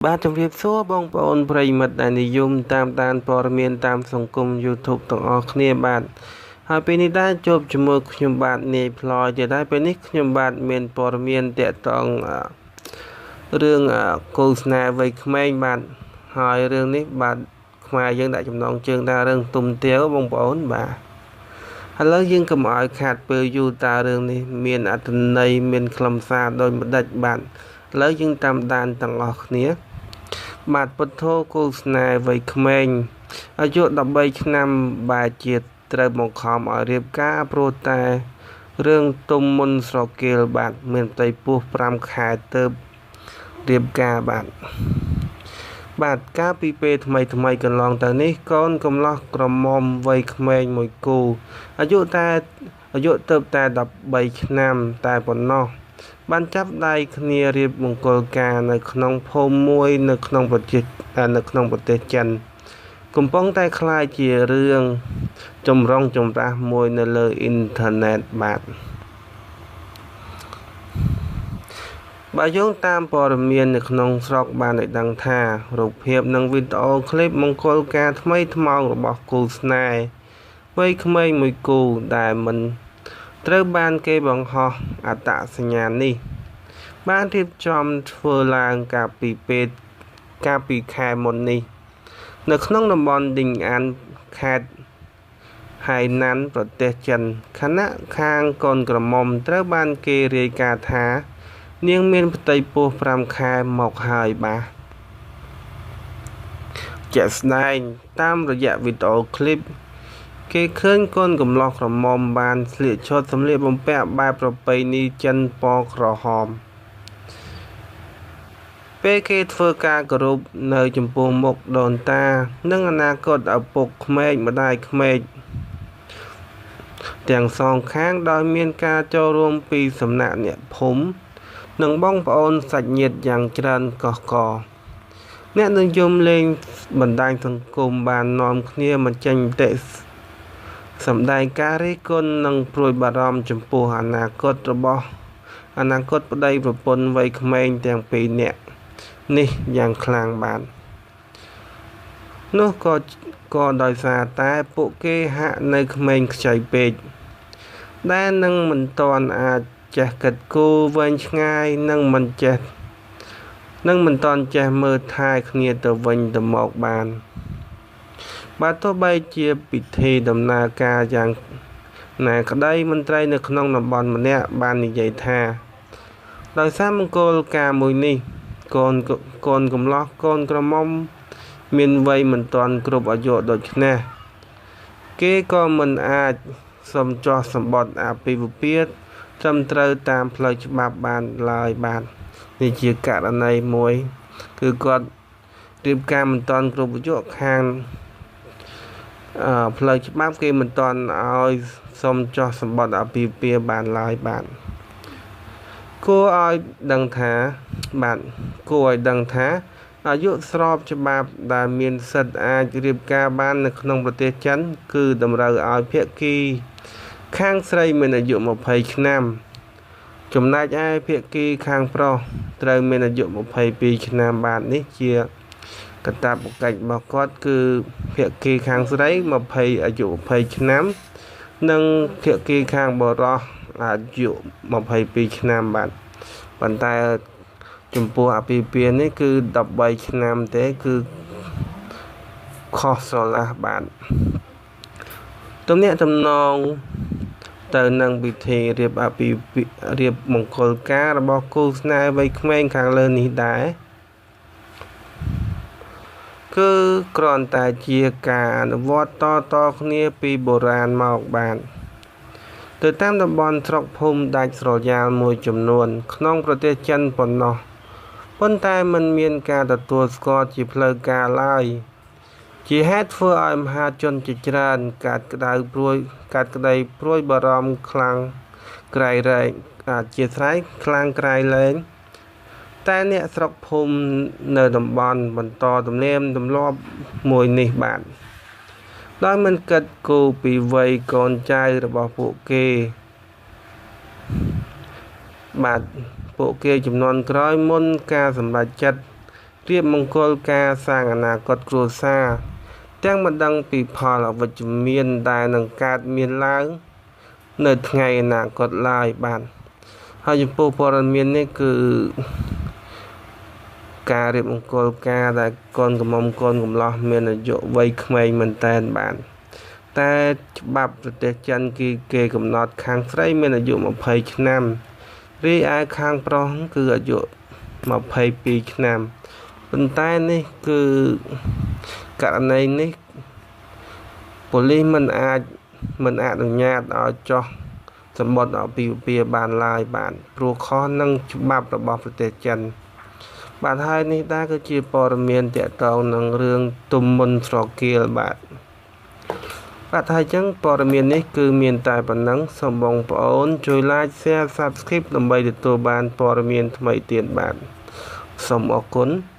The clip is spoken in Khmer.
បាទជំរាបសួរបងប្អូនប្រិយមិត្តដែលនិយមតាមដានព័ត៌មានតាមសង្គម YouTube ទាំងអស់គ្នាបាទហើយពេលនេះដែរជួបជាមួយខ្ញុំបាទនាយផ្លយទៀតហើយពេលនេះខ្ញុំបាទមានព័ត៌មានតាក់ទងរឿងគូស្នេហ៍វ័យក្មេងបាទហើយរឿងនេះបាទខ្មែរយើងដាក់ចំណងជើងថារឿងទុំទាវបងប្អូនបាទឥឡូវយើងកុំឲ្យខាតពេលយូរតើរឿងនេះមានអត្ថន័យមានខ្លឹមសារដោយម្ដេចបាទឥឡូវយើងតាមដានទាំងអស់គ្នាបាទពុទ្ធោគូស្នេហ៍វ័យក្មេងអាយុ13ឆ្នាំបែរជាត្រូវបង្ខំឲ្យរៀបការព្រោះតែរឿងទុំមុនស្រកៀលបាទមានផ្ទៃពោះ5ខែទៅរៀបការបាទបាទកាលពីពេលថ្មីៗកន្លងទៅនេះកូនកំឡោះក្រមុំវ័យក្មេងមួយគូអាយុទៅតែ13ឆ្នាំតែប៉ុណ្ណោះបានចាប់ដៃគ្នារៀបមង្គលការនៅក្នុងភូមិមួយនៅក្នុងប្រទេសចិនកំពុងតែក្លាយជារឿងចម្រុងចម្រាសមួយនៅលើអ៊ីនធឺណិតបាទបើយោងតាមព័ត៌មាននៅក្នុងស្រុកបានឲ្យដឹងថារូបភាពនិងវីដេអូឃ្លីបមង្គលការថ្មីថ្មោងរបស់គូស្នេហ៍វ័យក្មេងមួយគូដែលមិនត្រូវបានគេបង្ហោះអត្តសញ្ញាណនេះបានរៀបចំធ្វើឡើងកាលពីខែមុននេះនៅក្នុងតំបន់ឌីងអានខេត្តហៃណាន់ប្រទេសចិនខណៈខាងកូនក្រមុំត្រូវបានគេរាយការណ៍ថានាងមានផ្ទៃពោះ5ខែមកហើយបាទជាក់ស្ដែងតាមរយៈវីដេអូឃ្លីបគេឃើញកូនកំឡោះក្រមុំបានស្លៀកឈុតសម្លៀកបំពាក់បែបប្រពៃណីចិនពណ៌ក្រហមពេលគេធ្វើការគោរពនៅចំពោះមុខដូនតានិងអនាគតឪពុកក្មេកម្ដាយក្មេកទាំងសងខាងដោយមានការចូលរួមពីសំណាក់អ្នកភូមិនិងបងប្អូនសាច់ញាតិយ៉ាងច្រើនកុះករអ្នកនិយមលេងបណ្ដាញសង្គមបាននាំគ្នាបញ្ចេញមតិសម្ដែងការរិះគន់និងព្រួយបារម្ភចំពោះអនាគតរបស់អនាគតប្តីប្រពន្ធវ័យក្មេងទាំងពីរនាក់នេះយ៉ាងខ្លាំងបាទនោះក៏ដោយសារតែពួកគេហាក់នៅក្មេងខ្ចីពេកដែលនឹងមិនទាន់អាចចេះគិតគូរវែងឆ្ងាយនិងមិនទាន់ចេះមើលថែគ្នាទៅវិញទៅមកបានបាទទោះបីជាពិធីដំណើរការយ៉ាងណាក្តីមន្ត្រីនៅក្នុងតំបន់ម្នាក់បាននិយាយថាដោយសារមង្គលការមួយនេះកូនកំឡោះកូនក្រមុំមានវ័យមិនទាន់គ្រប់អាយុដូច្នេះគេក៏មិនអាចសុំចោះសម្បត្តិអាពាហ៍ពិពាហ៍ត្រឹមត្រូវតាមផ្លូវច្បាប់បានឡើយបាទនេះជាករណីមួយគឺគាត់រៀបការមិនទាន់គ្រប់អាយុខាងផ្លូវច្បាប់គេមិនទាន់ឲ្យសុំចោះសម្បត្តិអាពាហ៍ពិពាហ៍បានឡើយបាទគួរឲ្យដឹងថាបាទគួរឲ្យដឹងថាអាយុស្របច្បាប់ដែលមានសិទ្ធិអាចរៀបការបាននៅក្នុងប្រទេសចិនគឺតម្រូវឲ្យភាគីខាងស្រីមានអាយុ20ឆ្នាំចំណែកឯភាគីខាងប្រុសត្រូវមានអាយុ22ឆ្នាំបាទនេះជាកាតព្វកិច្ចរបស់គាត់គឺភាគីខាងស្រីអាយុ20ឆ្នាំនិងភាគីខាងបុរសអាយុ22ឆ្នាំបាទប៉ុន្តែចំពោះអាពាហ៍ពិពាហ៍នេះគឺ13ឆ្នាំទេគឺខុសស្រឡះបាទទំនាក់ទំនងទៅនឹងពិធីរៀបអាពាហ៍រៀបមង្គលការរបស់គូស្នេហ៍វ័យក្មេងខាងលើនេះដែរគឺគ្រាន់តែជាការអនុវត្តតៗគ្នាពីបុរាណមកបាទទៅតាមតំបន់ស្រុកភូមិដាច់ស្រយាលមួយចំនួនក្នុងប្រទេសចិនប៉ុណ្ណោះប៉ុន្តែមិនមានការទទួលស្គាល់ជាផ្លូវការឡើយជាហេតុធ្វើឲ្យមហាជនជាច្រើនកាត់ក្តីព្រួយបារម្ភខ្លាំងក្រៃលែងអធិស្ឋានខ្លាំងក្រៃលែងតែអ្នកស្រុកភូមិនៅតំបន់បន្តទំនៀមទម្លាប់មួយនេះបាទដោយមិនគិតគូរពីវ័យកូនចៅរបស់ពួកគេបាទពួកគេចំនួនក្រោយមុនការសម្រេចចិត្ត រៀបមង្គលការសាងអនាគតគ្រួសារទាំងមិនដឹងពីផលអវិជ្ជមានដែលនឹងកើតមានឡើងនៅថ្ងៃអនាគតឡើយបាទហើយចំពោះព័ត៌មាននេះគឺការរៀបមង្គលការដែលកូនកំមុំកូនកំលោះមានអាយុវ័យក្មេងមែនតែនបាទតែច្បាប់ប្រទេសចិនគឺគេកំណត់ខាងស្រីមានអាយុ20ឆ្នាំរីឯខាងប្រុសគឺអាយុ22ឆ្នាំប៉ុន្តែនេះគឺករណីនេះប៉ូលីសមិនអាចមិនអនុញ្ញាតឲ្យចោះសម្បត្តិអាពាហ៍ពិពាហ៍បានឡើយបាទព្រោះខុសនឹងច្បាប់របស់ប្រទេសចិនបាទហើយនេះដែរគឺជាព័ត៌មានទាក់ទងនឹងរឿងទុំមុនស្រកៀលបាទបាទហើយចឹងព័ត៌មាននេះគឺមានតែប៉ុណ្ណឹងសូមបងប្អូនជួយ Like Share Subscribe ដើម្បីទទួលបានព័ត៌មានថ្មីទៀតបាទសូមអរគុណ។